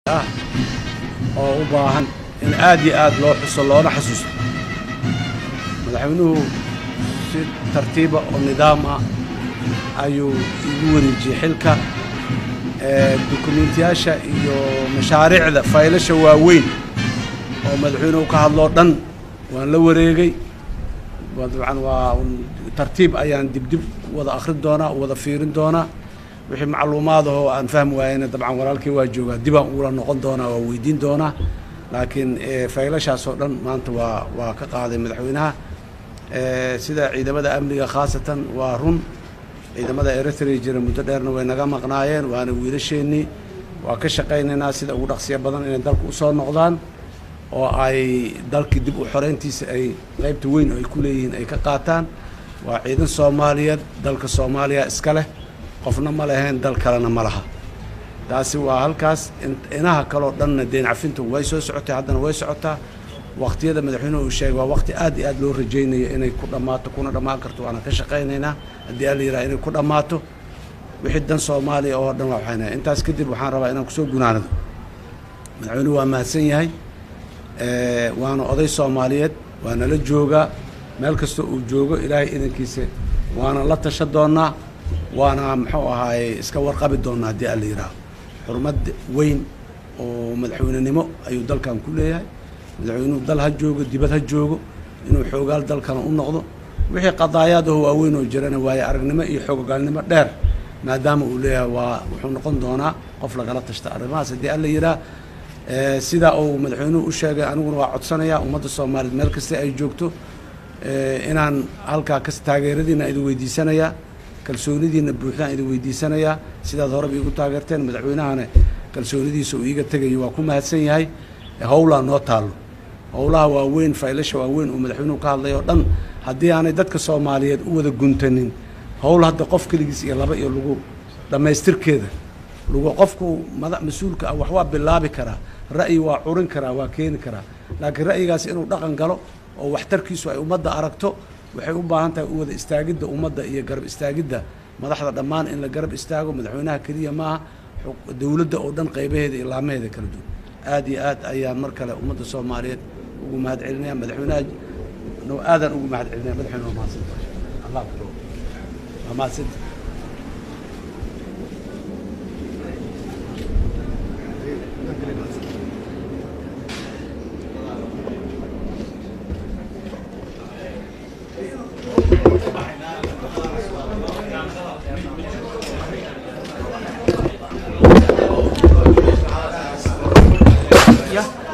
Ah oo u baahan in aad iyo aad loo xuso loona xasuusto. Madaxweynuhu si tartiiba oo nidaam ah ayuu igu wareejiyey xilka, dukumiintiyaasha iyo mashaariicda, faylasha waaweyn oo madaxweynuhu ka hadloo dhan waan la wareegay. Dabcan waa tartiib ayaan dibdib wada akrin doonaa, wada fiirin doonaa. Wixii macluumaad ahoo aan fahmi waayena, dabcan walaalkii waa joogaa, dibaan ugula noqon doonaa, waa weydiin doonaa. Laakiin faylashaas oo dhan maanta waa ka qaaday madaxweynaha. Sida ciidamada amniga khaasatan, waa run, ciidamada Eritrea jira muddo dheerna way naga maqnaayeen, waana wiilasheennii. Waa ka shaqaynaynaa sida ugu dhaqsiya badan inay dalka usoo noqdaan oo ay dalkii dib u xoreyntiisa ay qaybta weyn oo ay ku leeyihiin ay ka qaataan. Waa ciidan Soomaaliyeed, dalka Soomaaliya iska leh, qofna ma lahayn, dal kalena ma laha. Taasi waa halkaas. Inaha kaleo dhanna deyn cafintu way soo socotay, haddana way socotaa. Waqtiyada madaxweynuhu uu sheegay waa waqti aad iyo aad loo rajaynayo inay ku dhammaato, kuna dhammaan karto, waana ka shaqaynaynaa haddii alla yidhaha inay ku dhammaato. Wixii dan Soomaaliya oo dhan waa waxaynaya. Intaas kadib waxaan rabaa inaan kusoo gunaanado: madaxweynuhu waa mahadsan yahay, waana oday Soomaaliyeed, waana la joogaa meel kasta uu joogo. Ilaahay idankiisa waana la tasha doonaa, waana muxuu ahaaye iska warqabi doonaa haddii alla yidhaaho. Xurmad weyn oo madaxweynenimo ayuu dalkan ku leeyahay. Madaxweynuhu dal ha joogo, dibad ha joogo, inuu xoogaal dalkana u noqdo, wixii qadaayaad aho waaweyn oo jirana waaye aragnimo iyo xoogogaalnimo dheer maadaama uu leeyahay, waa wuxuu noqon doonaa qof lagala tashta arrimahaas haddii alla yidhaah. Sidaa uu madaxweynuhu u sheegay, aniguna waa codsanayaa ummadda Soomaaliyeed meel kasta ay joogto inaan halkaa kas taageeradiina idin weydiisanayaa, kalsoonidiina buuxdaan idin weydiisanayaa, sidaad horeba iigu taageerteen. Madaxweynahana kalsoonidiisa uu iiga tegayo waa ku mahadsan yahay. Howlaa noo taallo, howlaha waaweyn, faylasha waaweyn uu madaxweynuhu ka hadlay oo dhan, haddii aanay dadka Soomaaliyeed u wada guntanin, howl hadda qof keligiis iyo laba iyo lagu dhammaystirkeeda lagu qofku mada mas-uulka ah wax waa bilaabi karaa, ra'yi waa curin karaa, waa keeni karaa, laakiin ra'yigaas inuu dhaqan galo oo waxtarkiisu ay ummadda aragto waxay u baahan tahay u wada istaagidda ummadda iyo garab istaagidda madaxda dhammaan, in la garab istaago. Madaxweynaha keliya maaha, dowladda oo dhan qaybaheeda iyo laamaheeda kala duwan. Aad iyo aad ayaan mar kale ummadda Soomaaliyeed ugu mahad celinaya. Madaxweynaha aadaan ugu mahad celinaya. Madaxweyne, waa mahadsanta, Allah waa mahadsanta. Yeah.